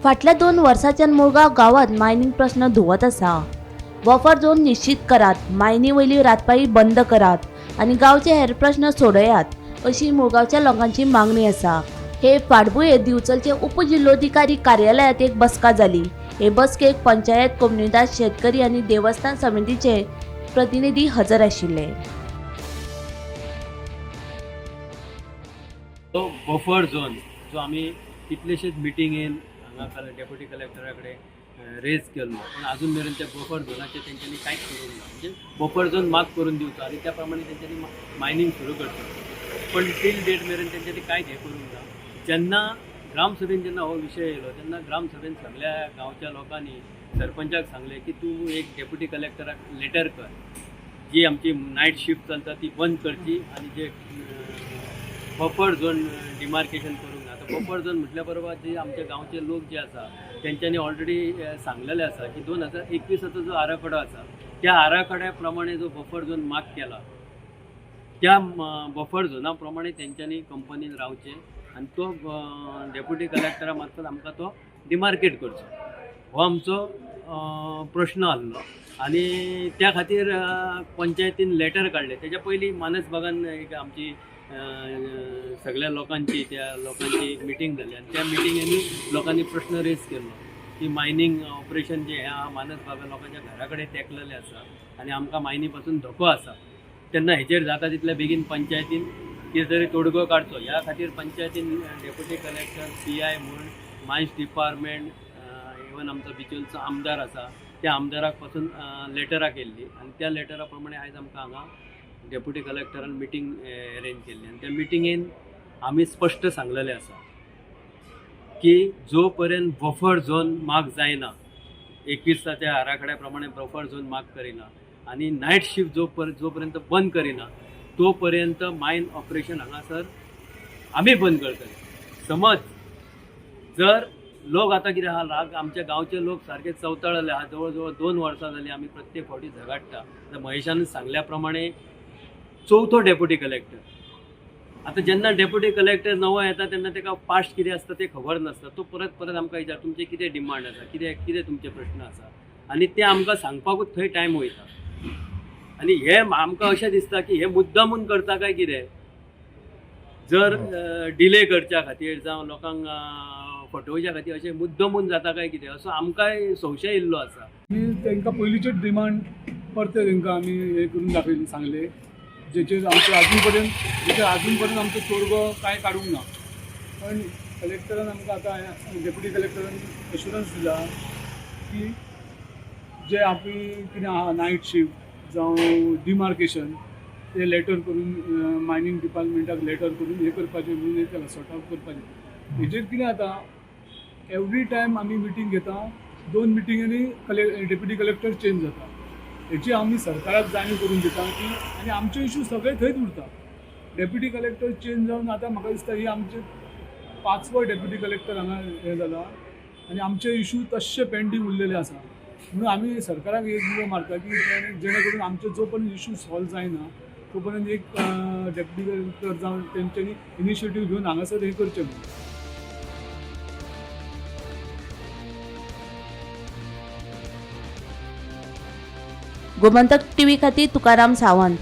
फाटल्या 2 वर्सांच्यान मुळगांव गांवांत मायनींग प्रश्न धुवत आसा. बफर झोन निश्चीत करात, मायनी वयली रातपाळी बंद करात आनी गांवचे हेर प्रश्न सोडयात अशी मुळगांवच्या लोकांची मागणी आसा. हे फाटभुंयेर दिवचलचे उपजिल्होधिकारी कार्यालयात एक बसका जाली. हे बसकेक पंचायत, कोमुनिदाद, शेतकरी आनी देवस्थान समितीचे प्रतिनिधी हजर आशिल्ले. तो बफर झोन जो आमी कितलेशेच मिटिंगेन हांगा डेप्युटी कलेक्टरा कडेन रेज केल्लो, पूण अजून मेरेन त्या बफर झोनाचेर तेंच्यांनी कांयच करूंक ना. म्हणजे बफर झोन मार्क करून दिवचो आनी त्या प्रमाणे तेंच्यांनी मायनींग सुरू करचें, पण टील डेट मेरेन तेंच्यांनी कांयच हें करूंक ना. जेन्ना ग्रामसभेन जेन्ना हो विशय येयलो तेन्ना ग्रामसभेन सगळ्या गांवच्या लोकांनी सरपंचाक सांगलें की तूं एक डेप्युटी कलेक्टराक लेटर कर, जी आमची नायट शिफ्ट चलता ती बंद करची आनी जे बफर झोन डिमार्केशन करूंक ना. आतां बफर झोन म्हटल्या बरोबर जे आमच्या गांवचे लोक जे आसा तेंच्यांनी ऑलरेडी सांगलेलें आसा की 2021 जो आराखडो आसा त्या आराखड्या प्रमाणे जो बफर झोन मार्क केला त्या बफर झोना प्रमाणे तेंच्यांनी कंपनीन रावचें आनी तो डेप्युटी कलेक्टरा मार्फत आमकां तो डिमार्केट करचो, हो आमचो प्रश्न आहलो. आनी त्या खातीर पंचायतीन लेटर काडलें. तेच्या पयलीं मानसबागान एक आमची सगळ्या लोकांची त्या लोकांची एक मिटींग जाली आनी त्या मिटिंगेनी लोकांनी प्रश्न रेज केल्लो की मायनींग ऑपरेशन जें हें आहा मानसबागा लोकांच्या घरा कडेन तेंकलेलें आसा आनी आमकां मायनी पासून धोको आसा, तेन्ना हेचेर जाता तितले बेगीन पंचायतीन कितें तरी तोडगो काडचो. ह्या खातीर पंचायतीन डेप्युटी कलेक्टर, PI म्हूण, मायन्स डिपार्टमेंट, इवन आमचो बिचोलचो आमदार आसा त्या आमदाराक पासून लेटरां केल्ली आनी त्या लेटरा प्रमाणे आयज आमकां हांगा डेप्युटी कलेक्टरान मिटींग अरेंज केल्ली आनी त्या मिटिंगेन आमी स्पश्ट सांगलेलें आसा की जो पर्यंत बफर झोन मार्क जायना, 21 आराखड्या प्रमाणे बफर झोन मार्क करिना आनी नायट शिफ्ट जो पर्यंत बंद करिना तो पर्यंत मायन ऑपरेशन हांगासर आमी बंद करतले. समज जर लोक आतां कितें आहा, राग आमच्या गांवचे लोक सारके चवताळले आहा, जवळ जवळ 2 वर्सां जालीं आमी प्रत्येक फावटी झगाडटा. आतां महेशान सांगल्या प्रमाणे चवथो डेप्युटी कलेक्टर, आतां जेन्ना डेप्युटी कलेक्टर नवो येता तेन्ना ताका पास्ट कितें आसता तें खबर नासता, तो परत परत आमकां विचार तुमचें कितें डिमांड आसा, कितें कितें तुमचे प्रश्न आसा, आनी ते आमकां सांगपाकूच थंय टायम वयता. आनी हे आमकां अशें दिसता की हे मुद्दामून करता काय कितें, जर डिले करच्या खातीर जावं लोकांक फटोवच्या खातीर अशें मुद्दमून जाता काय कितें असो आमकांय संशय येयल्लो आसा. आमी तांकां पयलींचेच डिमांड परते तांकां आमी हें करून दाखयलें, सांगलें, जेचेर आमचें आजून पर्यंत जेचेर आजून पर्यंत आमचो तोडगो कांय काडूंक ना. पण कलेक्टरान आमकां आतां डेप्युटी कलेक्टरान एश्युरन्स दिला की जे आमी कितें आहा नायट शिफ्ट जावं डिमार्केशन ते लेटर करून मायनींग डिपार्टमेंटाक लेटर करून हें करपाचें म्हणून हें केलां, सॉर्ट आवट करपाचें. हेजेर कितें जाता, एवरी टायम आमी मिटींग घेता, 2 मिटिंगांनी डेप्युटी कलेक्टर चेंज जाता. हेची आमी सरकाराक जाणीव करून दिता की आनी आमचे इशू सगळे थंयच उरता. डेप्युटी कलेक्टर चेंज जावन आतां म्हाका दिसता ही आमचे 5वो डेप्युटी कलेक्टर हांगा हें जाला आनी आमचे इशू तश्शे पेंडींग उरलेले आसा. म्हणून आमी सरकाराक एक उलो मारता की जेणे करून आमचे जो पर्यंत इशू सॉल्व जायना तो पर्यंत एक डेप्युटी कलेक्टर जावन तेंच्यांनी इनिशिएटीव घेवन हांगासर हें करचें म्हणून. गोमंतक टीव्ही खातीर तुकाराम सावंत.